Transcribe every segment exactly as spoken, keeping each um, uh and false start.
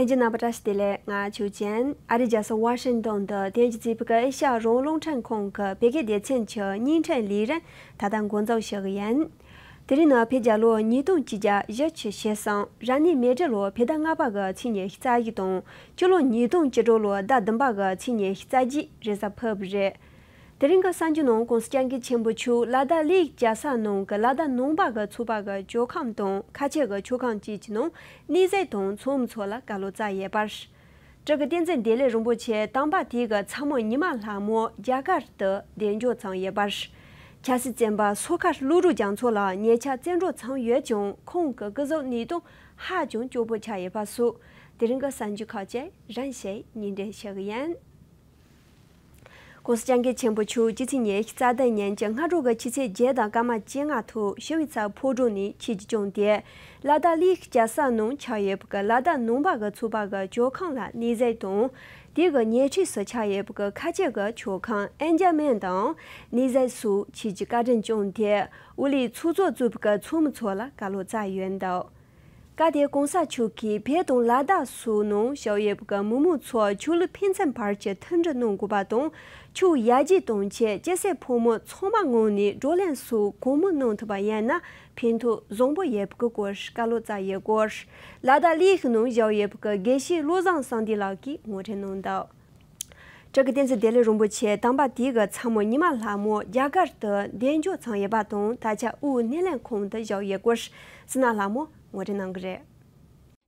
ལྷན་རྒྱས་རྣམ་པ་བཀྲ་ཤིས་བདེ་ལེགས། ང་ཆོས་ཅན། ཨ་རིའི་རྒྱལ་ས་ཝ་ཤིང་ཏོན་དུ་དེང་གི་བརྩིས་པའི་ཨེ་ཤ་ཡ་རང་དབང་རླུང་འཕྲིན་ཁང་གི་བོད་སྐད་སྡེ་ཚན་གྱི་བརྙན་འཕྲིན་ལས་རིམ་ད་ལྟ་འགོ་འཛུགས་བྱེད་ཀྱི་ཡིན། དེ་རིང་ནི་བོད་རྒྱལ་ལོ་ཉིས་སྟོང་གཅིག་བརྒྱ་བཞི་བཅུ་ཞེ་གསུམ། རབ་གནས་མེ་སྤྲེལ་ལོ་བོད་ཟླ་ལྔ་པ་གི་ཚེས་ཉི་ཤུ་རྩ་བཞི་དང་། སྤྱི་ལོ་ཉིས་སྟོང་བཅུ་དྲུག་ལོ་ཟླ་བདུན་པ་གི་ཚེས་ཉི་ཤུ་རྩ་བརྒྱད་རེས་གཟའ་ཕུར་བུ་རེད། དེ་རིང་གི་གསར་འགྱུར་ནང་གོང་ས་སྐྱབས་མགོན་ཆེན་པོ་མཆོག་ལ་དྭགས་གླེ་ཡིག་རྒྱལ་ས་ནང་གི་ལ་དྭགས་ནང་པ་གི་ཚོགས་པ་གི་ཇོ་ཁང་དང་ཁ་ཆེ་གི་ཆོས་ཁང་བཅས་ཀྱི་ནང་གནས་མཇལ་དང་ཚོགས་མི་ཚོ་ལ་བཀའ་སློབ་སྩལ་ཡོད་པ་རེད། བཀྲ་ཤིས་བསྟན་འཛིན་བདེ་ལེགས་རིན་པོ་ཆེ་དམ་པ་དེ་གི་ཚ་མོ་ཉི་མ་ལྷ་མོ་རྒྱ་གར་དུ་གདན་འཇོག་བྱུང་ཡོད་པ་རེད། ཆབ་སྲིད་བཙོན་པ་སོ་ཁ་བློ་གྲོས་རྒྱ་མཚོ་ལ་ཉེ་ཆར་བཙོན་གྲོལ་བྱུང་ཡོད་ཀྱང་ཁོང་གི་སྐུ་གཟུགས་གནས་སྟངས་ཧ་ཅང་སྐྱོ་པོ་ཆགས་ཡོད་པ་སོགས་དེ་རིང་གི་གསར་འགྱུར་ཁག་ཅིག་རིམ་བཞིན་སྙན་སྒྲོན་ཞུ་གི་ཡིན། གོང་ས་སྐྱབས་མགོན་ཆེན་པོ་མཆོག་སྤྱི་ཚེས་ཉི་ཤུ་རྩ་བདུན་ཉིན་གྱི་སྔ་དྲོ་གི་ཆུ་ཚོད་བརྒྱད་དང་སྐར་མ་བཅོ་ལྔ་ཐོག་ཞི་བའི་ཚལ་ཕོ་བྲང་ནས་ཆིབས་བསྒྱུར་བྱུང་སྟེ། ལ་དྭགས་གླེ་ཡིག་རྒྱལ་ས་ནང་ཆགས་ཡོད་པའི་ལ་དྭགས་ནང་པ་གི་ཚོགས་པ་གི་ཇོ་ཁང་ལ་གནས་མཇལ་དང་། དེ་གི་ཉེ་འཁྲིས་སུ་ཆགས་ཡོད་པའི་ཁ་ཆེ་གི་ཆོས་ཁང་ཨན་ཇ་མན་དང་གནས་མཇལ་སོགས་ཆིབས་བསྒྱུར་བཀའ་དྲིན་བསྐྱངས་ཏེ། དབུ་ལས་ཚོགས་གཙོ་གཙོས་པའི་ཚོགས་མི་ཚོ་ལ་བཀའ་སློབ་སྩལ་ཡོད་འདུག་སྐབས་དེར་གོང་ས་མཆོག་གིས་བོད་དང་ལ་དྭགས་སོགས་ནང་བཞུགས་ཡོད་པའི་མི་མང་ཚོ་ཆོས་ལུགས་ཕན་ཚུན་བར་གྱི་མཐུན་སྒྲིལ་གནང་དགོས་པ་དང་། ཆོས་ཡར་རྒྱས་གཏོང་ཆེད་སྐྱ་སེར་ཕོ་མོ་ཚང་མ་ངོས་ནས་བགྲོ་གླེང་སོགས་གང་མང་གནང་ཐུབ་པ་ཡིན་ན་ཕན་ཐོགས་བཟང་པོ་ཡོད་པའི་སྐོར་བཀའ་སློབ་སྩལ་ཡོད་སྐོར། ལ་དྭགས་གླེ་ཡིག་ནང་བཞུགས་ཡོད་པའི་དགེ་བཤེས་བློ་བཟང་བསམ་གཏན་ལགས་ཀྱིས་ངོ་སྤྲོད་གནང་འདུག་བཀྲ་ཤིས་བསྟན་འཛིན་བདེ་ལེགས་རིན་པོ་ཆེ་དམ་པ་དེ་གི་ཚ་མོ་ཉི་མ་ལྷ་མོ་རྒྱ་གར་དུ་གདན་འཇོག་བྱུང་ཡོད་པ་དང་། ད་ཆ་དབུས་སྣེ་ལེན་ཁང་དུ་བཞུགས་ཡོད་སྐོར་སི་ན་ལྷ་མོ་ངོ་སྤྲོད་གནང་གི་རེད།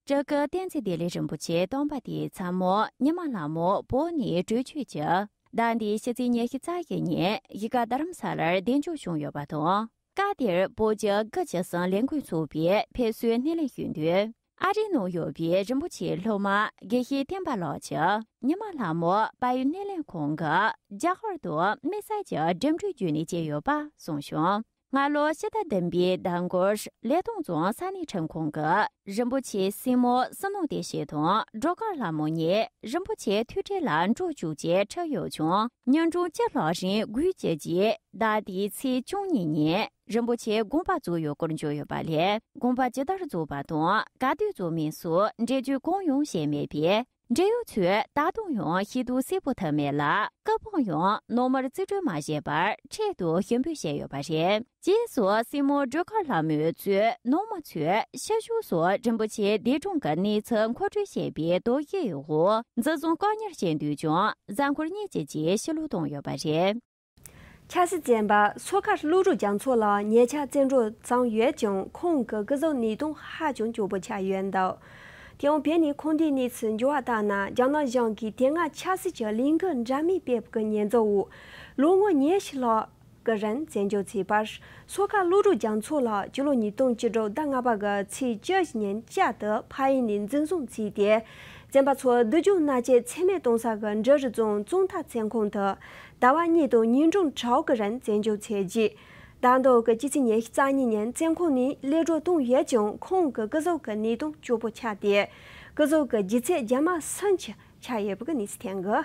བཀྲ་ཤིས་བསྟན་འཛིན་བདེ་ལེགས་རིན་པོ་ཆེ་དམ་པ་དེའི་ཚ་མོ་ཉི་མ་ལྷ་མོ་བོད་ནས་བྲོས་བྱོལ་གྱིས། ཟླ་འདིའི་ཕྱི་ཚེས་ཉི་ཤུ་རྩ་བཞི་ཉིན་གཞིས་ཀ་རྡ་རམ་ས་ལར་གདན་འཇོག་བྱུང་ཡོད་པ་དང་། སྐབས་དེར་བོད་ཀྱི་དགུ་བཅུ་གསུམ་ལས་འགུལ་ཚོགས་པས་ཕེབས་བསུའི་སྣེ་ལེན་ཞུས་དུས། ཨ་རིའི་ནང་ཡོད་པའི་རིན་པོ་ཆེའི་སློབ་མ་དགེ་བཤེས་བསྟན་པ་ལགས་ཀྱིས་ཉི་མ་ལྷ་མོ་དཔལ་ཡོན་སྣེ་ལེན་ཁང་གི་རྒྱ་གར་དུ་དམིགས་བསལ་གྱི་འགྲིམ་འགྲུལ་བརྒྱུད་ནས་བྱས་ཡོད་པ་གསུངས་བྱུང་། སྔ་ལོ་ཕྱི་ཟླ་བདུན་པའི་ཟླ་མགོར་ལེ་ཏོང་ཙོང་ས་གནས་ཁྲིམས་ཁང་གིས་རིན་པོ་ཆེའི་སྲིང་མོ་སྲི་ནོར་བདེ་ཆེན་དང་སྒྲོལ་དཀར་ལྷ་མོ་གཉིས་རིན་པོ་ཆེའི་ཐུགས་ཁྲལ་ལ་འགྲོ་བཅུག་ཅེས་ཁྲིད་ཡོད་ཀྱང་། ཉིན་གྲངས་བཅུ་ལྷག་རིང་སྒུག་བྱས་རྗེས། ཟླ་འདིའི་ཚེས་བཅུ་གཉིས་ཉིན་རིན་པོ་ཆེའི་དགོངས་པ་རྫོགས་ཡོད་སྐོར་བརྗོད་ཡོད་པ་ལས། དགོངས་པ་ཇི་ལྟར་རྫོགས་པ་དང་ག་དུས་རྫོགས་མིན་སོགས་འགྲེལ་བརྗོད་གང་ཡང་བྱས་མེད་པས། འབྲེལ་ཡོད་ཚོས་ད་དུང་ཡང་ཤེས་རྟོགས་གསལ་པོ་ཐུབ་མེད་ལ། སྐུ་ཕུང་ཡང་ནང་མིར་རྩིས་སྤྲོད་མ་བྱས་པར་འཕྲལ་དུ་ཞུ་འབུལ་བྱས་ཡོད་པ་རེད། རྗེས་སུ་སྲིང་མོ་སྒྲོལ་དཀར་ལྷ་མོའི་གཙོས་ནང་མི་ཚོས་ཕྱི་བཞུགས་སུ་རིན་པོ་ཆེའི་འདས་གྲོངས་ཀྱི་གནས་ཚུལ་མཁོ་སྤྲོད་བྱས་པའི་དོགས་གཞིའི་འོག་འཛིན་བཟུང་བཀག་ཉར་བྱས་འདུག་ཀྱང་། གཟའ་འཁོར་གཉིས་ཀྱི་རྗེས་ཕྱིར་ལོག་བཏང་ཡོད་པ་རེད། ཆབ་སྲིད་བཙོན་པ་སོ་ཁ་བློ་གྲོས་རྒྱ་མཚོ་ལགས་ཉེ་ཆར་བཙོན་གྲོལ་བྱུང་ཡོད་ཀྱང་། ཁོང་གི་སྐུ་གཟུགས་གནས་སྟངས་ཧ་ཅང་སྐྱོ་པོ་ཆགས་ཡོད་འདུག་དེ་ཡང་བོད་ནས་ཁོང་དེའི་གནས་ཚུལ་འབྱོར་བ་ལྟར་ན། རྒྱ་ནག་གཞུང་གིས་དེ་སྔ་ཆབ་སྲིད་ཀྱི་ལས་འགུལ་འདྲ་མིན་སྤེལ་བའི་ཉེས་འཛུགས་འོག་ལོ་ངོ་ཉི་ཤུ་ལྷག་གི་རིང་བཙོན་འཇུག་བྱས་པར། སོ་ཁ་བློ་གྲོས་རྒྱ་མཚོ་ལགས་སྤྱི་ལོ་ཉིས་སྟོང་བཅུ་དྲུག་ཟླ་ལྔ་པ་གི་ཚེས་བཅུ་བཞི་ཉིན་བསྐྱར་དུ་ཕ་ཡུལ་ནས་འཛིན་བཟུང་བྱས་ཏེ། བཙོན་པ་ཚོར་སྡུག་སྦྱོང་མནར་གཅོད་ཚད་མེད་གཏོང་ས་གི་འབྲུ་རི་རྫོང་གཙང་ཐག་བཙོན་ཁང་དུ་ཟླ་བ་གཉིས་དང་ཉིན་གྲངས་དྲུག་གི་རིང་བཙོན་འཇུག་བྱས་རྗེས། ཟླ་མདོ་གི་སྤྱི་ཚེས་ཉི་ཤུ་རྩ་གཉིས་ཉིན་བཙོན་ཁང་ནས་གློད་གྲོལ་བཏང་ཡོད་ཀྱང་། ཁོང་གི་སྐུ་གཟུགས་ཀྱི་གནས་སྟངས་སྐྱོ་པོ་ཆགས་ཏེ། སྐུ་གཟུགས་ཀྱི་ལྗིད་ཚད་རྒྱ་མ་སུམ་ཅུ་ཆགས་ཡོད་པའི་གནས་ཚུལ་ཐོན་གི།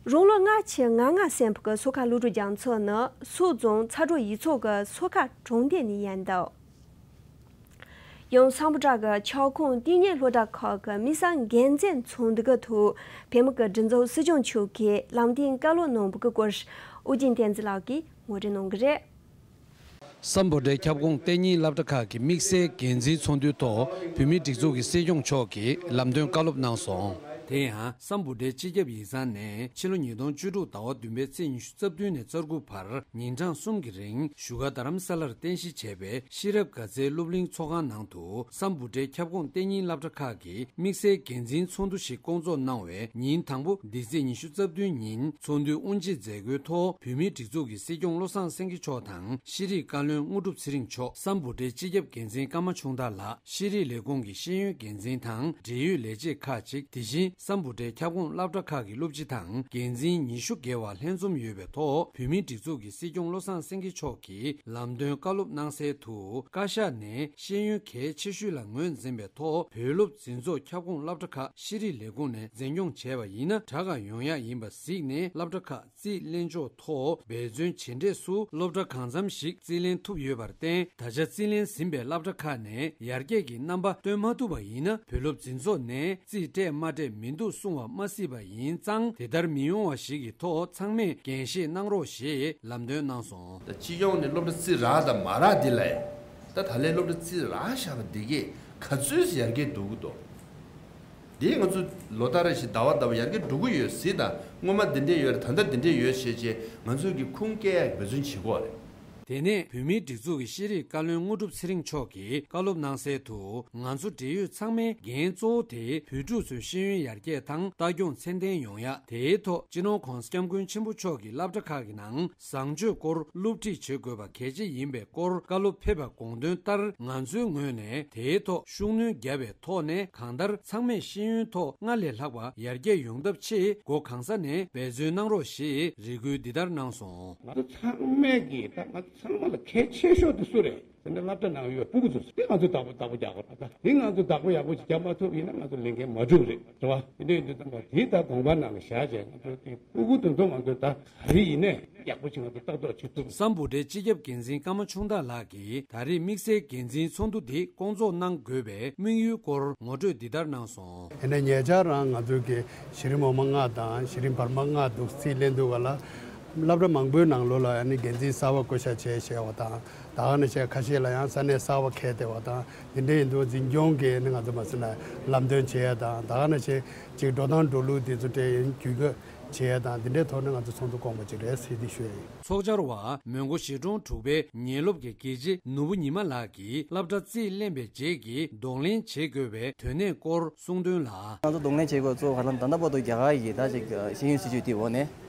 རང་ལོ་ལྔ་བཅུ་ང་ལྔ་ཟིན་པའི་སོ་ཁ་བློ་གྲོས་རྒྱ་མཚོ་ནི་སོག་རྫོང་ཚ་གྲོ་ཡུལ་ཚོ་གི་སོ་ཁ་གྲོང་སྡེ་ནས་ཡིན་འདུག་ཡང་སམ་བྷོ་ཊ་གི་ཁྱབ་ཁོངས་ལྟེ་གནས་སློབ་གྲྭ་ཁག་གི་དམིགས་བསལ་འགན་འཛིན་ཚོགས་འདུ་གི་ཐོག་བོད་མི་གི་སྒྲིག་འཛུགས་སྲིད་སྐྱོང་མཆོག་གིས་ལམ་སྟོན་བཀའ་སློབ་གནང་བའི་སྐོར་ཨོ་རྒྱན་བསྟན་འཛིན་ལགས་ཀྱིས་ངོ་སྤྲོད་གནང་གི་རེད། སམ་བྷོ་ཊའི་ཁྱབ་ཁོངས་ལྟེ་གནས་སློབ་གྲྭ་ཁག་གི་དམིགས་བསལ་འགན་འཛིན་ཚོགས་འདུའི་ཐོག་བོད་མིའི་སྒྲིག་འཛུགས་ཀྱི་སྲིད་སྐྱོང་མཆོག་གིས་ལམ་སྟོན་བཀའ་སློབ་གནང་སོང་། དེ་ཡང་སམ་བྷོ་ཊའི་སྤྱི་ཁྱབ་ཡིག་ཚང་ནས་ཕྱི་ལོ་ཉིས་སྟོང་བཅུ་དྲུག་ཟླ་བ་བདུན་པའི་ཚེས་ཉི་ཤུ་རྩ་བདུན་ནས་རྩ་དགུ་བར་ཉིན་གྲངས་གསུམ་གྱི་རིང་བཞུགས་སྒར་རྡ་རམ་ས་ལར་རྟེན་གཞི་བྱས་པའི་ཤེས་རབ་དགའ་ཚལ་སློབ་གླིང་ཚོགས་ཁང་ནང་དུ་སམ་བྷོ་ཊའི་ཁྱབ་ཁོངས་ལྟེ་གནས་སློབ་གྲྭ་ཁག་གི་དམིགས་བསལ་འགན་འཛིན་ཚོགས་འདུ་ཞིག་བསྐོང་ཚོགས་གནང་བའི་ཉིན་དང་པོ་འདི་ཚེས་ཉི་ཤུ་རྩ་བདུན་ཉིན་ཚོགས་འདུའི་དབུ་འབྱེད་མཛད་སྒོའི་ཐོག་བོད་མིའི་སྒྲིག་འཛུགས་ཀྱི་སྲིད་སྐྱོང་བློ་བཟང་སེང་གེ་མཆོག་དང་ཤེས་རིག་བཀའ་བློན་དངོས་གྲུབ་ཚེ་རིང་མཆོག་སམ་བྷོ་ཊའི་སྤྱི་ཁྱབ་འགན་འཛིན་ཀརྨ་ཆུང་བདག་ལགས། ཤེས་རིག་ལས་ཁུངས་ཀྱི་ཤེས་ཡོན་འགན་འཛིན་དང་འབྲེལ་ཡོད་ལས་བྱེད་ཁག་ཅིག་དེ་བཞིན་ སམ་བྷོ་ཊའི་ཁྱབ་ཁོངས་སློབ་གྲྭ་ཁག་གི་སློབ་སྤྱི་དང་འགན་འཛིན་ཉི་ཤུ་བརྒལ་བ་ལྷན་འཛོམས་ཡོད་པའི་ཐོག་བོད་མིའི་སྒྲིག་འཛུགས་ཀྱི་སྲིད་སྐྱོང་བློ་བཟང་སེང་གེ་མཆོག་གིས་ལམ་སྟོན་བཀའ་སློབ་གནང་གསལ་དུ། བཀའ་ཤག་ནས་ཤེས་ཡོན་གལ་ཆེ་ཤོས་ལ་ངོས་འཛིན་པའི་ཐོག་བོད་སློབ་འཛིན་ཚོགས་ཁྱབ་ཁོངས་སློབ་གྲྭ་ཁག་ཤེས་རིག་ལས་ཁུངས་ནས་འཛིན་སྐྱོང་བྱས་པ་ཡིན་ན་དྲག་ག་ཡོང་ཡག་ཡིན་པ་གཟིགས་ནས་སློབ་གྲྭ་ཁག་རྩིས་ལེན་ཕྱོགས་ཐོག་འབད་བརྩོན་བྱེད་འབྲས་སུ་སློབ་གྲྭ་གང་འཚམ་ཞིག་རྩིས་ལེན་ཐུབ་ཡོད་པར་བརྟེན། ད་ཆ་རྩིས་ལེན་ཟིན་པའི་སློབ་གྲྭ་ཁག་ནས་ཡར་རྒྱས་ཀྱི་རྣམ་པ་སྟོན་མ་ཐུབ་པ་ཡིན་ན། བོད་སློབ་འཛིན་ཚོགས་ནས་རྩིས་སྤྲད་མ་སྤྲད་མི་འདུག་གསུང་བ་མ་སྲིད་པ་ཡིན་ཙང་། དེ་ལྟར་མི་ཡོང་བ་ཞིག་གི་ཐོག་ཚང་མས་འགན་བཞེས་གནང་རོགས་ཞེས་ལམ་སྟོན་གནང་སོང་། ད་སྤྱི་ཡོངས་ནས་སློབ་གྲྭ་རྩིས་རག་དང་མ་རག་འདི་ལ་ཡང་། ད་ད་ལན་སློབ་གྲྭ་རྩིས་རག་བཞག་པ་འདི་གས་ག་ཚོད་ཡར་རྒྱས་འགྲོ་གི་འདུག་འདི་ང་ཚོ་ལོ་ལྟར་རེ་བཞིན་ཟླ་བ་ཟླ་བ་ཡར་རྒྱས་འགྲོ་གི་ཡོད་སྲིད་དང་། སྔོན་མ་འདི་འདྲས་ཡོད་རེད། ད་ལྟ་འདི་འདྲས་ཡོད་ཞེས་བྱས་ང་ཚོས་ཀྱི་ཁུངས་སྐྱེལ་ཡག་འབད་བརྩོན་བྱེད་དགོས་རེད། དེ་ནས་བོད་མིའི་སྒྲིག་འཛུགས་ཀྱི་ཤེས་རིག་བཀའ་བློན་དངོས་གྲུབ་ཚེ་རིང་མཆོག་གིས་བཀའ་སློབ་གནང་གསལ་དུ། ང་ཚོ་འབྲེལ་ཡོད་ཚང་མའི་འགན་གཙོ་བོ་དེ་བོད་ཕྲུག་ཚོའི་ཤེས་ཡོན་ཡར་རྒྱས་དང་ལྟ་སྐྱོང་ཚད་ལྡན་ཡོང་ཡ། དེའི་ཐོག་སྤྱི་ནོར་༧གོང་ས་༧སྐྱབས་མགོན་ཆེན་པོ་མཆོག་གིས་སློབ་གྲྭ་ཁག་གི་ནང་བཟང་སྤྱོད་སྐོར་སློབ་ཁྲིད་བྱེད་དགོས་པ་གལ་ཆེ་ཡིན་པའི་སྐོར་བཀའ་སློབ་ཕེབས་པ་དགོངས་དོན་ལྟར། ང་ཚོའི་ངོས་ནས་དེའི་ཐོག་ཤུགས་སྣོན་བརྒྱབ་པའི་ཐོག་ནས། གང་ལྟར་ཚང་མས་ཤེས་ཡོན་ཐོག་སྔར་ལས་ལྷག་པ་ཡར་རྒྱས་ཡོང་ཐབས་ཆེད་སྒོ་གང་ས་ནས་འབད་བརྩོན་གནང་རོགས་ཞེས་རེ་སྐུལ་འདི་ལྟར་གནང་སོང་། ང་ཚོ་ཚང་མས་ཀྱིས་ད་ང་ཚོ་ཚང་མ་ལ་གལ་ཆེ་ཤོས་དེ་སུ་རེད་ཟེར་ན། སློབ་གྲྭ་ནང་ཡོད་སྤུ་གུ་ཚོ་དེ་ང་ཚོས་བདག་པོ་བདག་པོ་རྒྱག་དགོས་རེད། ད་དེ་ང་ཚོས་བདག་པོ་ཡག་པོ་ཞིག་རྒྱག་མ་ཐུབ་ཡིན་ན་ང་ཚོ་ལས་འགན་མ་འགྲུབ་རེད། རེད་བ། དེ་འདྲ་ཡིན་དུས་ཙམ་པ་དེ་ད་དགོངས་པ་ནང་ལ་བཞག་བྱས། ང་ཚོ་དེ་སྤུ་གུ་དེ་ཚོ་ང་ཚོས་ད་ག་རེ་ཡིན་ནས་ཡག་པོ་ཞིག་ང་ཚོ་ལྟ་རྟོག་བྱེད་ཐུབ། སམ་བྷོ་ཊའི་སྤྱི་ཁྱབ་འགན་འཛིན་ཀརྨ་ཆུང་བདག་ལགས་ཀྱིས་ད་རེས་དམིགས་བསལ་འགན་འཛིན་ཚོགས་འདུ་འདི་སྐོང་ཚོགས་གནང་དགོས་པའི་དམིགས་ཡུལ་སྐོར་ངོ་སྤྲོད་འདི་ལྟར་གནང་སོང་། ཡིན་ན་ཉེ་ཆར་རང་ང་ཚོའི་གི་གཞི་རིམ་འོག་མ་ལྔ་དང་གཞི་རིམ་བར་མ་ལྔ་འདུག་རྩིས་ལེན་འདུག་ག་ལ། སློབ་གྲྭ་མང་པོའི་ནང་ལོགས་ལ་ཨ་ནི་འགན་འཛིན་གསར་པ་བསྐོ་བཞག་བྱས་བྱས་པ་དང་། ད་ག་ནང་བཞིན་ཁ་ཤས་ལ་ཡང་ས་གནས་གསར་པ་ཁེལ་བསྡད་པ་དང་། འདི་འདྲ་ཡིན་དུས་འཛིན་སྐྱོང་གིས་ནི་ང་ཚོ་མ་ཟེར་ན་ལམ་སྟོན་བྱེད་ཡ་དང་། ད་ག་ནང་བཞིན་ཅིག་འགྲོ་སྟངས་འགྲོ་ལུགས་དེ་ཚོ་དེ་ཡིན་བརྒྱུད་སྐུལ་བྱེད་ཡ་དང་། འདི་འདྲའི་ཐོག་ནས་ང་ཚོ་ཚོགས་འདུ་བསྐོང་པ་ཅིག་རེད་ཟེར་འདི་ཞུ་ཡ་ཡིན། ཚོགས་བཅར་བ་མོན་གྷོ་གཞིས་གྲོང་དྲུག་པའི་ཉེ་སློབ་ཀྱི་དགེ་ཆེ་ནོར་བུ་ཉི་མ་ལགས་ཀྱིས་སློབ་གྲྭ་རྩིས་ལེན་པའི་རྗེས་ཀྱི་གདོང་ལེན་བྱེད་དགོས་པའི་དོན་གནད་སྐོར་གསུངས་དོན་ལ། ང་ཚོ་གདོང་ལེན་བྱེད་དགོས་གཙོ་བོ་ག་རེ་ལབ་ན། ད་ལྟ་བར་དུ་རྒྱ་གར་གྱི་ད་ཅིག་ཤེས་ཡོན་སྲིད་བྱུས་དེའི་འོག་ནས་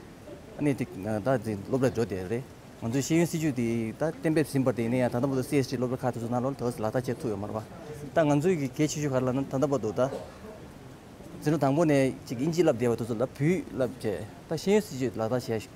ཨ་ནི་ཅིག་ད་ཅིག་སློབ་གྲྭ་འགྲོ་བསྡད་རེད། ང་ཚོའི་ཤེས་ཡོན་སྲིད་བྱུས་དེ་ད་གཏན་འབེབས་ཟིན་པ་དེ་ནས་ཡང་ད་ལྟ་བར་དུ་སི་ཨེས་ཊི་སློབ་གྲྭ་ཁག་དེ་ཚོ་ནང་ལོགས་ལ་ད་ལག་བསྟར་བྱེད་ཐུབ་ཡོད་མ་རེད་པ། ད་ང་ཚོའི་གི་གལ་ཆེ་ཤོས་ག་རེ་ལབ་ན། ད་ལྟ་བར་དུ་ད་འཛིན་གྲྭ་དང་པོ་ནས་ཅིག་དབྱིན་ཇི་བསླབ་བསྡད་པ་དེ་ཚོ་ལ་བོད་བསླབ་བྱས། ད་ཤེས་ཡོན་སྲིད་བྱུས་ལག་བསྟར་བྱས་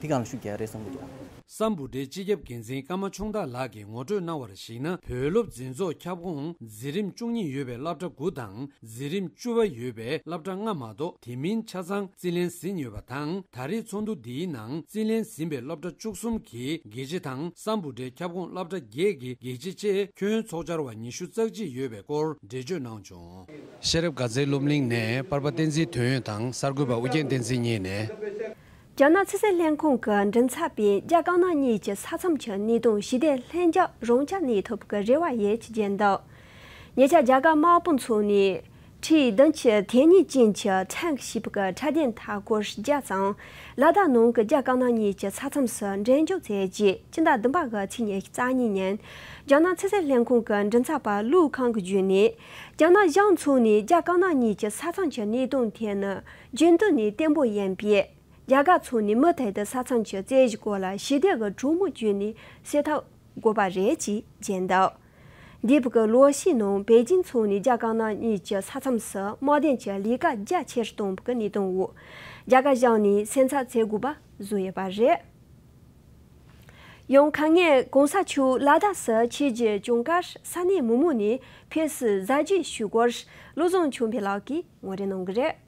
དེ་སྒང་ལ་ཤུགས་རྒྱག་རེད་བསམ་གྱི་འདུག་སམ་བྷོ་ཊའི་སྤྱི་ཁྱབ་འགན་འཛིན་ཀརྨ་ཆུང་བདག་ལགས་ཀྱིས་ངོ་སྤྲོད་གནང་བར་གཞིགས་ན། བོད་སློབ་འཛིན་ཚོགས་ཁྱབ་ཁོངས་འཛིན་རིམ་བཅུ་གཉིས་ཡོད་པའི་སློབ་གྲྭ་དགུ་དང་། འཛིན་རིམ་བཅུ་པ་ཡོད་པའི་སློབ་གྲྭ་ལྔ་མ་གཏོགས་དེ་མིན་ཆ་ཚང་རྩིས་ལེན་ཟིན་ཡོད་པ་དང་། ད་རེས་ཚོགས་འདུ་འདིའི་ནང་རྩིས་ལེན་ཟིན་པའི་སློབ་གྲྭ་བཅུ་གསུམ་གྱི་དགེ་ཆེ་དང་། སམ་བྷོ་ཊའི་ཁྱབ་ཁོངས་སློབ་གྲྭ་བརྒྱད་ཀྱི་དགེ་ཆེ་བཅས་ཁྱོན་ཚོགས་བཅར་བ་ཉི་ཤུ་རྩ་གཅིག་ཡོད་པའི་སྐོར་འགྲེལ་བརྗོད་གནང་བྱུང་། ཤེས་རབ་དགའ་ཚལ་སློབ་གླིང་ནས་པར་པ་བསྟན་འཛིན་དོན་ཡོད་དང་གསར་འགོད་པ་ཨུ་རྒྱན་བསྟན་འཛིན་གཉིས་ནས། རྒྱ་ནག་ཕྱི་སྲིད་ལྷན་ཁང་གི་མགྲིན་ཚབ་པས་རྒྱ་དཀར་ནག་གཉིས་ཀྱི་ས་མཚམས་ཀྱི་གནད་དོན་ཞི་བདེ་ལྷིང་འཇགས་རང་འཇགས་གནས་ཐུབ་པའི་རེ་བ་ཡོད་ཅེས་བརྗོད་འདུག་ཉེ་ཆར་རྒྱ་གར་དམག་དཔུང་ཚོ་ནས་ཁྲི་བདུན་གྱི་དེ་ཉིད་ཅན་གྱི་ཊེང་ཞེས་པའི་འཕྲལ་བསྟུན་མཐའ་སྐོར་བརྒྱ་ཙམ་ལ་དྭགས་ནང་གི་རྒྱ་དཀར་ནག་གཉིས་ཀྱི་ས་མཚམས་སུ་འགྲེམས་འཇོག་མཛད་རྗེས། སྤྱི་ཟླ་བདུན་པ་གི་ཚེས་ཉི་ཤུ་རྩ་གཉིས་ཉིན་རྒྱ་ནག་ཕྱི་སྲིད་ལྷན་ཁང་གི་མགྲིན་ཚབ་པ་ལུའུ་ཁང་གིས་བརྗོད་ནས། རྒྱ་ནག་གཞུང་ཚོ་ནས་རྒྱ་དཀར་ནག་གཉིས་ཀྱི་ས་མཚམས་ཀྱི་གནད་དོན་དེ་ནི་རྒྱུན་དུ་ནས་བརྟན་པོ་ཡིན་པས། རྒྱ་གར་ཚོ་ནས་མུ་མཐུད་དུ་ས་མཚམས་ཀྱི་རྩོད་གཞི་སྐོར་ལ་ཞི་བདེ་གི་གྲོས་མོལ་བརྒྱུད་ནས་སེལ་ཐབས་དགོས་པ་རེད་ཅེས་བརྗོད་འདུག་འདས་པའི་གི་ལོ་ཤས་ནང་པེ་ཅིན་ཚོ་ནས་རྒྱ་དཀར་ནག་གཉིས་ཀྱི་ས་མཚམས་སུ་དམག་དོན་གྱི་ལས་ཀ་རྒྱ་ཆེར་གཏོང་བའི་གི་གནད་དོན་འོག་རྒྱ་གར་གཞུང་ནས་སེམས་འཚབ་བྱེད་དགོས་པ་བཟོས་ཡོད་པ་རེད། ཡང་ཁ་ཉིན་གོང་ས་མཆོག་ལ་དྭགས་སུ་ཆིབས་བསྒྱུར་བསྐྱོན་ཁར་ས་གནས་མི་མང་ནས་ཕེབས་བསུ་གཟབ་རྒྱས་ཞུས་སྐོར་བློ་བཟང་ཆོས་འཕེལ་ལགས་ཀྱིས་ངོ་སྤྲོད་གནང་གི་རེད།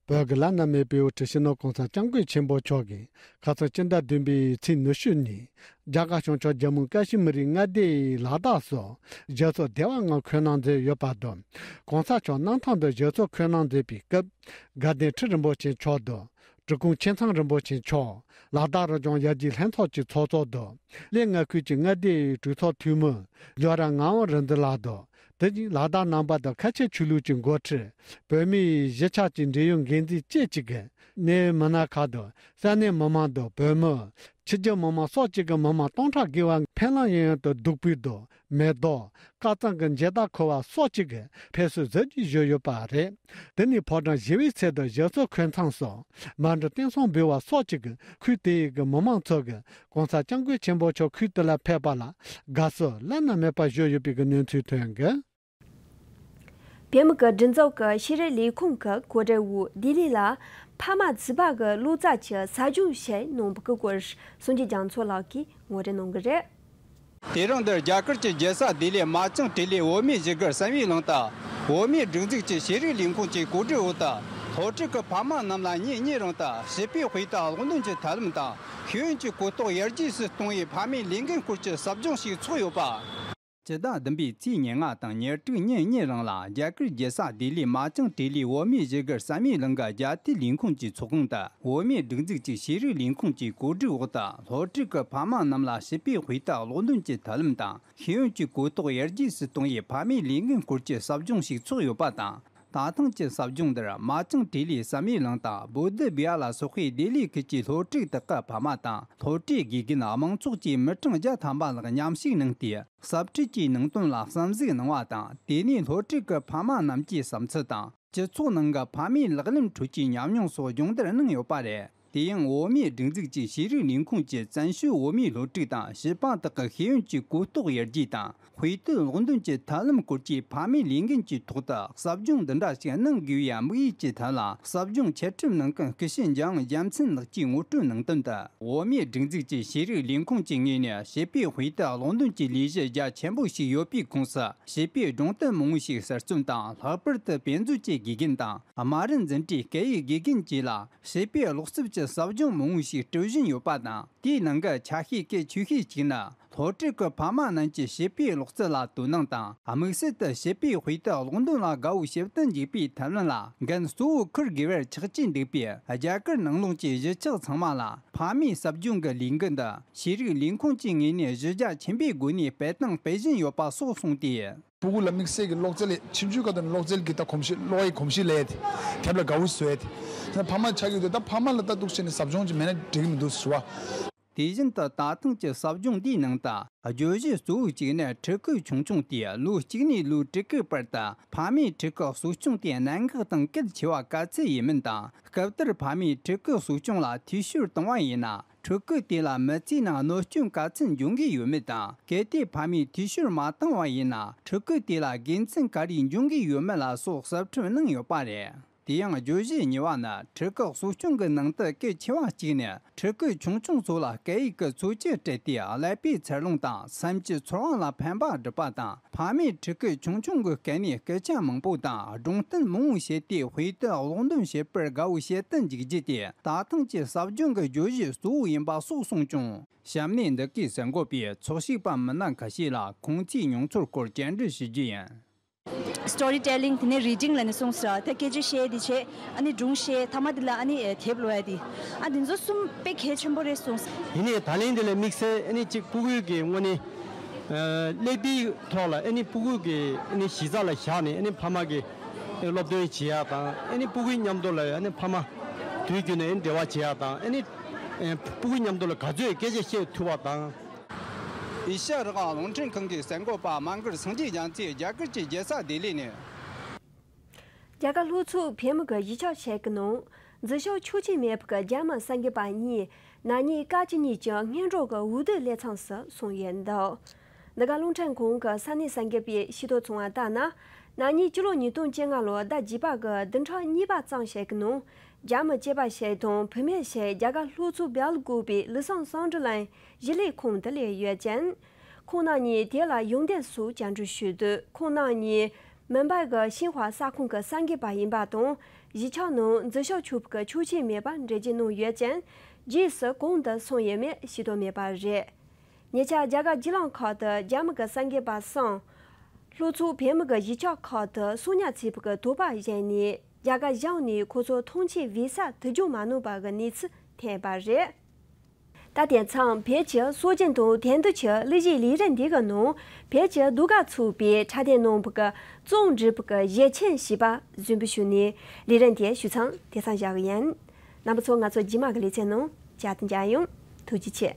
བོད་ཀྱི་བླ་ན་མེད་པའི་དབུ་ཁྲིད་སྤྱི་ནོར་གོང་ས་སྐྱབས་མགོན་ཆེན་པོ་མཆོག་གིས་ཁ་སང་སྤྱི་ཟླ་བདུན་པའི་ཚེས་ཉི་ཤུ་ཉིན་རྒྱ་གར་བྱང་ཕྱོགས་རྒྱལ་མོའི་ཀ་ཤི་མིར་མངའ་སྡེའི་ལ་དྭགས་སུ་ཞལ་ཚོགས་བདེ་བ་ངང་འཁོད་གནང་མཛད་ཡོད་པ་དང་། གོང་ས་མཆོག་གནམ་ཐང་དུ་ཞལ་ཚོགས་འཁོད་གནང་མཛད་པའི་སྐབས། དགའ་ལྡན་ཁྲི་རིན་པོ་ཆེ་མཆོག་དང་། འབྲི་གུང་ཆེ་ཚང་རིན་པོ་ཆེ་མཆོག་ལ་དྭགས་རང་སྐྱོང་ཡར་རྒྱས་ལྷན་ཚོགས་ཀྱི་ཚོགས་གཙོ་དང་། གླེ་ང་ཁུལ་གྱི་མངའ་སྡེའི་གྲོས་ཚོགས་འཐུས་མི་ལོ་ར་ངག་དབང་རིག་འཛིན་ལགས་དང་། དེ་བཞིན་ལ་དྭགས་ནང་པ་དང་ཁ་ཆེ་ཆོས་ལུགས་ཀྱི་འགོ་ཁྲིད། བོད་མིའི་གཞིས་ཆགས་ཀྱི་འབྲེལ་ཡོད་འགན་འཛིན་བཅས་ཀྱིས་གནད་ཡོད་མི་སྣ་ཁག་དང་། ས་གནས་མི་མང་དང་བོད་མི། ཕྱི་རྒྱལ་མི་མང་སོགས་ཀྱིས་མི་མང་སྟོང་ཕྲག་བརྒལ་བ་ཕེབས་ལམ་ཡན་ཡོངས་སུ་བདུག་སྤོས་དང་། མེ་ཏོག་དཀར་གཙང་གི་མཇལ་དར་འཁོར་བ་སོགས་ཀྱིས་ཕེབས་བསུ་གཟབ་རྒྱས་ཞུས་ཡོད་པ་རེད། དེ་ནས་ཕོ་བྲང་ཞི་བའི་ཚལ་དུ་ཞལ་ཚོགས་འཁོད་མཚམས་སུ་མཎྜལ་རྟེན་གསུམ་འབུལ་བ་སོགས་ཀྱིས་ཁུལ་དེའི་མི་མང་ཚོས་གོང་ས་སྐྱབས་མགོན་ཆེན་པོ་མཆོག་ཁུལ་དེ་ལ་ཕེབས་པ་ལ་དགའ་བསུ་བླ་ན་མེད་པ་ཞུས་ཡོད་པའི་གནས་ཚུལ་ཐོན་གི། བོད་མི་གི་སྒྲིག་འཛུགས་ཀྱི་ཤེས་རིག་ལས་ཁུངས་ཀྱི་གོ་སྒྲིག་འོག་ལྡི་ལི་ལ་ཕ་མ་བརྩིས་པ་གི་ལོ་ཙཱ་ཆེ་ས་སྦྱོང་བྱས་གནང་བ་གི་སྐོར་གསུང་རྒྱུ་རྒྱ་མཚོ་ལགས་ཀྱིས་ངོ་སྤྲོད་གནང་གི་རེད། དེ་རིང་འདིར་རྒྱ་གར་གྱི་རྒྱལ་ས་ལྡི་ལི་མ་ཅང་ཏི་ལི་བོད་མིའི་བཞུགས་སྒར་བསམ་ཡས་གླིང་དུ། བོད་མིའི་སྒྲིག་འཛུགས་ཀྱི་ཤེས་རིག་ལས་ཁུངས་ཀྱི་གོ་སྒྲིག་འོག་ཏུ། སློབ་ཕྲུག་གི་ཕ་མ་རྣམས་ལ་ཉིན་གཉིས་རིང་དུ་བྱིས་པའི་དཔེ་དེབ་ཀློག་འདོན་གྱི་ཐབས་ལམ་དང་ཤེས་ཡོན་གྱི་གོ་རྟོགས་ཡར་རྒྱས་སུ་གཏོང་བའི་ཕ་མའི་ལས་འགན་སྐོར་གྱི་ཟབ་སྦྱོང་ཞིག་ཚོགས་ཡོད་པ། སྤྱི་ཟླ་བདུན་པའི་ཚེས་ཉེར་ལྔ་དང་ཉེར་དྲུག་ཉིན་གཉིས་རིང་ལ། རྒྱ་གར་རྒྱལ་ས་ལྡི་ལི་མ་ཅང་ཏི་ལི་བོད་མིའི་བཞུགས་སྒར་བསམ་ཡས་གླིང་གི་རྒྱ་ཐིག་ལས་ཁུངས་ཀྱི་ཚོགས་ཁང་དུ། བོད་མིའི་སྒྲིག་འཛུགས་ཀྱི་ཤེས་རིག་ལས་ཁུངས་ཀྱི་གོ་སྒྲིག་འོག་ཏུ། སློབ་ཕྲུག་གི་ཕ་མ་རྣམས་ལ་བྱིས་པའི་དཔེ་དེབ་ཀློག་འདོན་གྱི་ཐབས་ལམ་དང་ཤེས་ཡོན་གྱི་གོ་རྟོགས་ཡར་རྒྱས་སུ་གཏོང་བའི་ཕ་མའི་ལས་འགན་སྐོར་གྱི་ཟབ་སྦྱོང་ཞིག་ཚོགས་ཡོད་པ་དང་། ད་ཐེངས་ཀྱི་ཟབ་སྦྱོང་འདིར་མ་ཅང་ཏི་ལི་བསམ་ཡས་གླིང་དང་བོ་དྷི་བི་ཧར་ལ་སོགས་པའི་ལྡི་ལི་ཁུལ་གྱི་སློབ་ཕྲུག་དག་གི་ཕ་མ་དང་སློབ་གྲྭའི་དགེ་རྒན། དམངས་ཚོགས་ཀྱི་མི་གྲངས་བརྒྱ་ཐམ་པ་ལྷག་མཉམ་ཞུགས་གནང་སྟེ། ཟབ་ཁྲིད་ཀྱི་ནང་དོན་ལ་བསམ་གཟིགས་གནང་བ་དང་། དེ་ནས་སློབ་ཕྲུག་གི་ཕ་མ་རྣམས་ཀྱི་བསམ་ཚུལ་དང་། སྤྱི་ཚོགས་ནང་གི་ཕ་མའི་ལག་ལེན་ཁྲོད་ཀྱི་ཉམས་མྱོང་སོགས་སྦྱོང་བརྡར་གནང་ཡོད་པ་རེད། དེ་ཡང་བོད་མིའི་སྒྲིག་འཛུགས་ཀྱི་ཤེས་རིག་ལས་ཁུངས་ཀྱིས་བཙན་བྱོལ་བོད་མིའི་སློབ་ཕྲུག་དང་བྱིས་པ་དག་གི་ཤེས་ཡོན་གྱི་གོ་རྟོགས་ཡར་རྒྱས་དང་། དཔེ་དེབ་ཀློག་འདོན་གྱི་ཐབས་ལམ་སྐོར་གྱི་ཕ་མའི་ལས་འགན་གྱི་ཐོག་ཏུ་ཟབ་སྦྱོང་འདི་འདྲ་ཞིག་གནང་དགོས་པའི་དམིགས་ཡུལ་གྱི་ཐད་ལ། ཟབ་སྦྱོང་ཆེད་ཁྲིད་གནང་མཁན་སྐུ་ཞབས་འཇམ་དབྱངས་རྒྱལ་མཚན་ལགས་ཀྱིས་ངོ་སྤྲོད་གནང་དོན་དུ། བོད་མིའི་སྒྲིག་འཛུགས་ཀྱི་ཤེས་རིག་ལས་ཁུངས་ཀྱི་ངོས་ནས་བྱིས་པའི་དཔེ་དེབ་ཀློག་འདོན་གྱི་ལས་གཞི་རྒྱ་ཆེན་པོ་ཞིག་ཡོད་པའི་ཁོངས་སུ། བྱིས་པའི་སྒྲུང་དེབ་མང་བོ་ཞིག་གསར་རྩོམ་དང་། ལྷག་པར་དུ་དཔེ་མཛོད་ཀྱི་དགེ་རྒན་དང་། དམའ་རིམ་འཛིན་གྲྭའི་སྐད་ཡིག་དགེ་རྒན་བཅས་ལ་བྱིས་པའི་ཀློག་རྩལ་གྱི་ཟབ་སྦྱོང་མང་བོ་ཞིག་སྤྲོད་བཞིན་ཡོད་པ་དང་། དེའི་ནང་གི་ཆ་ཤས་གལ་ཆེ་ཤོས་གཅིག་ནི། སློབ་ཕྲུག་གི་ཕ་མ་རྣམས་ཀྱིས་བྱིས་པའི་ཀློག་རྩལ་ལ་དོ་སྣང་དང་། དམིགས་བསལ་དུ་བྱིས་པའི་དཔེ་དེབ་ཀློག་འདོན་ལ་དགའ་བོ་བྱེད་དུ་འཇུག་པའི་ཐབས་ལམ་ལ་འགན་གཙོ་བོ་འཁུར་དགོས་པར་ཆགས་ཀྱི་འདུག་པས། རྒྱ་གར་ནང་ལོགས་ཀྱི་གཞིས་ཆགས་ཚང་མ་ལ་ཕ་མའི་ཟབ་སྦྱོང་གི་ལས་འགུལ་འདི་ཤེས་རིག་ལས་ཁུངས་ཀྱི་ངོས་ནས་གཞི་རྒྱ་ཆེན་པོའི་སྒོ་ནས་སྤེལ་དང་སྤེལ་བཞིན་ཡོད་པ་སོགས་གསུངས་ཏེ། ཕྲུ་གུ་ལ་དམིགས་བསལ་གྱི་ཀློག་རྩལ་ཆུང་ཆུང་སྐབས་དུ་ནས་ཀློག་རྩལ་གྱི་ད་གོམས་གཤིས་ཀློག་ཡི་གོམས་གཤིས་ལས་དེ་དེབ་ལ་དགའ་བོ་བཟོས་ཏེ། ད་ཕ་མ་ཆགས་ཀྱི་འདུག་ད་ཕ་མ་ལ་ད་འདུག་བྱས་ནས་ཟབ་སྦྱོང་ཅིག་མེད་ན་འགྲིག་གི་མི་འདུག་ཟེར་བ། དེ་བཞིན་དུ་ད་ཐེངས་ཀྱི་ཟབ་སྦྱོང་འདིའི་ནང་དུ་བརྗོད་གཞི་གཙོ་བོ་གཅིག་ནི་ཕྲུ་གུ་ཆུང་ཆུང་དེས་ལོ་གཅིག་ནས་ལོ་དྲུག་གི་བར་དུ་ཕ་མའི་ཕྲུ་གུ་གསོ་སྐྱོང་དེ་གནད་འགག་དང་གལ་ཆེ་བ་ག་ཚོད་ཡིན་མིན་དང་། སྐབས་དེར་ཕ་མས་ཕྲུ་གུ་གསོ་སྐྱོང་ལ་འཐུས་ཤོར་བཏང་བ་ཡིན་ན། ཕྲུ་གུ་དེ་ལ་མི་ཚེའི་ནང་གནོད་སྐྱོན་ག་ཚོད་འབྱུང་གི་ཡོད་མེད་དང་། གལ་ཏེ་ཕ་མས་འཐུས་ཤོར་མ་བཏང་བ་ཡིན་ན། ཕྲུ་གུ་དེ་ལ་དགེ་མཚན་ག་རེ་འབྱུང་གི་ཡོད་མེད་ལ་སོགས་གསལ་སྟོན་གནང་ཡོད་པ་རེད། དེ་ཡང་བརྗོད་གཞི་གཉིས་པ་ནི། ཕྲུ་གུ་གསོ་སྐྱོང་གི་ནང་དུ་གལ་ཆེ་བ་གཅིག་ནི། ཕྲུ་གུ་ཆུང་ཆུང་ཚོ་ལ་སྐད་ཡིག་གི་འཚོ་བཅུད་སྤྲད་དེ། ཀླད་པའི་འཚར་ལོངས་དང་། སེམས་ཀྱི་ཚོར་བ་ལ་ཕན་པ་སྒྲུབ་པ་དང་། ཕ་མས་ཕྲུ་གུ་ཆུང་ཆུང་གི་སྐད་ནས་སྐད་ཆ་མང་པོ་དང་སྒྲུང་གཏམ་མང་བོ་བཤད་དེ། དཔེ་དེབ་ཀློག་འདོན་བྱེད་པར་དགའ་བོ་བྱེད་དུ་འཇུག་རྒྱུ་དེ་ད་ཐེངས་ཀྱི་ཟབ་སྦྱོང་གི་བརྗོད་གཞི་གཙོ་བོ་ཡིན་པ་སོགས་གསུངས་བྱུང་། གཤམ་ནས་འདི་གའི་གསར་འགོད་པས་ཚོགས་ཞུགས་པ་མི་སྣ་ཁ་ཤས་ལ་ཁོང་ཚོའི་མྱོང་ཚོར་སྐོར་བཅར་འདྲི་ཞུ་རྒྱུ་ཡིན། སི་ཊོ་རི་ཊེ་ལིང་དེ་ནས་རི་ཌིང་ལབ་ནས་གསུངས་སོང་། ད་སྐད་ཆ་བཤད་དེ་བྱས། ཨ་ནི་སྒྲུང་བཤད། ཐ་མ་དེ་ལ་ཨ་ནི་དེབ་ཀློག་ཡ་དེ། ཨ་དེ་ཚོ་གསུམ་དཔེ་གལ་ཆེན་པོ་རེད་གསུངས། ཡིན་ནའི་ད་ལན་དེ་ལ་དམིགས་བསལ་ཨ་ནི་གཅིག་ཕྲུ་གུའི་གི་དངོས་གནས་ཀླད་པའི་ཐོག་ལ་ཨ་ནི་ཕྲུ་གུ་གི་ཨ་ནི་གཞི་རྩ་ལ་བཞག་ནས་ཨ་ནི་ཕ་མ་གི་སློབ་སྟོན་བྱེད་ཡ་དང་། ཨ་ནི་ཕྲུ་གུའི་མཉམ་དུ་ལ་ཨ་ནི་ཕ་མ་དུས་རྒྱུན་ནས་ཨ་ནི་འབྲེལ་བ་བྱེད་ཡ་དང་། ཨ་ནི་ཕྲུ་གུའི་མཉམ་དུ་ལ་ག་ཚོད་སྐད་ཆ་བཤད་ཐུབ་པ་དང་། ཨེ་ཤ་ཡ་རང་དབང་རླུང་འཕྲིན་ཁང་གི་གསར་འགོད་པ་མ་མགར་སངས་རྒྱས་རྒྱ་མཚོས་རྒྱ་གར་གྱི་རྒྱལ་ས་ལྡི་ལི་ནས། རྒྱ་གར་ལྷོ་ཕྱོགས་བོད་མི་གི་གཞིས་ཆགས་ཤིག་གི་ནང་འཛུལ་ཞུགས་ཆོག་མཆན་མེད་པའི་རྒྱ་མི་གསར་འགོད་པ་གཉིས་ན་ནིང་སྐབས་བཅུ་གཉིས་ཀྱི་སྔོན་འགྲོ་གི་འོས་བསྡུ་ལས་ཚང་སུ་སོང་ཡོད་འདུག་འདི་ག་རླུང་འཕྲིན་ཁང་གི་ས་གནས་གསར་འགོད་པས་ཤེས་རྟོགས་བྱུང་བ་ལྟར་ན། ན་ནིང་སྤྱི་ལོ་ཉིས་སྟོང་བཅོ་ལྔ་ལོའི་ཟླ་བརྒྱད་པ་གི་བདུན་ཕྲག་གཉིས་པ་ཙམ་ཞིག་གི་ནང་རྒྱ་མི་སྐྱེས་པ་ཞིག་དང་བུད་མེད་ཞིག་རྒྱ་གར་ལྷོ་ཕྱོགས་བལ་ཀོ་པའི་ལི་སང་སང་ཀྲི་ལན་གཞིས་ལས་ཁང་དུ་སླེབས་ཡོད་ཅིང་། ཁོང་རྣམ་གཉིས་དེ་ལ་ཡོང་འབབ་སོགས་བཅར་འདྲི་ཞུས་དུས། ཁོང་རྣམ་གཉིས་མུམ་བྷའི་གི་ཤིན་ཧྭ་གསར་ཁང་གི་གསར་འགོད་པ་ཡིན་པ་དང་། གཞིས་ཆགས་ནང་འཛུལ་ཞུགས་ཆོག་པའི་ཆོག་མཆན་མེད་པར་འགྲེལ་བརྗོད་གནང་ཡོད་ཅིང་། རྗེས་སུ་གང་དུ་སོང་ཡོད་མེད་ཤེས་རྟོགས་མེད་པ་རེད། ཉེ་ཆར་རྒྱ་གར་རྒྱུན་ལམ་ཁག་ཏུ་རྒྱ་མི་གི་གསར་འགོད་པ་གསུམ། ལྷོ་ཕྱོགས་བོད་མི་གི་གཞིས་ཆགས་ཁག་ཏུ་སོ་ཉར་བྱས་པའི་དོགས་པ་བཞེས་ནས། རྒྱ་གར་གཞུང་ནས་ཁོ་ཚོ་ཐོངས་མཆན་བི་ཟ་དུས་རྒྱུན་མ་གནང་བ་གི་གནས་ཚུལ་ཐོན་པ་རེད། ད་དེ་མཚམས་བོད་ཀྱི་སྲོལ་རྒྱུན་དང་དེང་དུས་ཀྱི་གླུ་གཞས་ལས་རིམ་འདི་གི་ནང་བོད་ཀྱི་ཟློས་གར་ཚོགས་པས་འཁྲབ་སྟོན་གནང་བའི་རྩོམ་སྒྲིག་པའི་གཞས་ཆེན་ཞེས་པ་གཟིགས་འབུལ་ཞུས་ནས། ལས་རིམ་དེ་ཞུ་མཚམས་དེང་སང་བཞག་གི་ཡིན། རྣམ་པ་ཚོ་ང་ཚོ་རྗེས་མ་གི་ལེ་ཚན་ནང་བསྐྱར་དུ་མཇལ་ཡོང་། ཐུགས་རྗེ་ཆེ།